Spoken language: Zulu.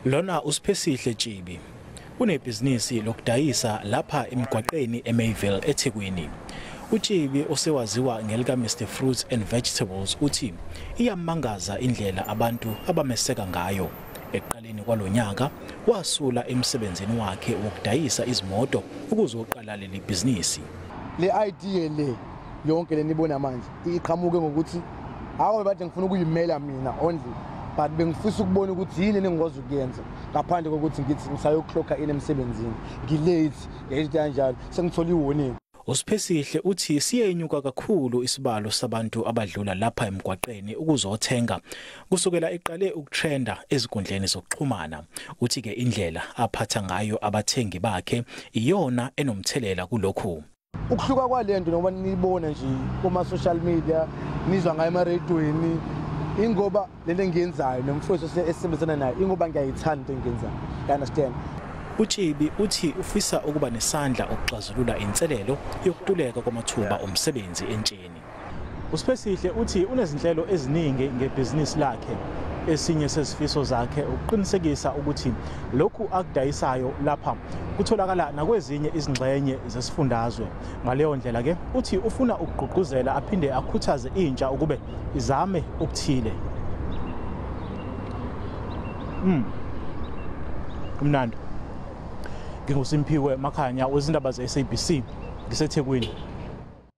Lona uSiphesihle Tshibi unebhizinisi lokudayisa lapha emgwaqeni eMayville eThekwini. uTshibi osewaziwa ngelika Mr Fruits and Vegetables uthi iyamangaza indlela abantu abameseka ngayo. Ekuqaleni kwalonyaka wasula emsebenzini wakhe wokudayisa izimoto ukuzoqala leli bhizinisi. Le idea le yonke lenibona manje iqhamuke ngokuthi awu bathi ngifuna ukuyimela mina only, but bengifisa ukubona ukuthi yini engikwazi ukuyenza ngaphandle kokuthi ngithi ngisayoklocka in emsebenzini ngilate ngento kanjalo, sengithola i-warning. uSiphesihle uthi siyenyuka kakhulu isibalo sabantu abadlula lapha emgwaqeni ukuzothenga kusukela eqale ukutrenda ezinkundleni zokuxhumana. Uthi ke indlela aphatha ngayo abathengi bakhe iyona enomthelela kulokhu. Ukuhluka kwalento noma niyibona nje kuma social media, nizwa ngayo emaredweni, ingoba lento engiyenzayo nomfowethu esebenzisana naye, ingoba ngiyayithanda into engiyenzayo, you understand? uTshibi uthi ufisa ukuba nesandla ukuxazulula inselelo yokutuleka kwamathuba omsebenzi entsheni. uSiphesihle uthi unezinhlelo eziningi ngebhizinisi lakhe. Esinye sezifiso zakhe ukuqinisekisa ukuthi lokhu akudayisayo lapha kutholakala nakwezinye izingxenye zesifundazwe. Ngaleyo ndlela ke uthi ufuna ukugqugquzela aphinde akhuthaze intsha ukube izame ukuthile. Kumnandi. NginguSimphiwe Makhanya wezindaba ze-SABC ngiseThekwini.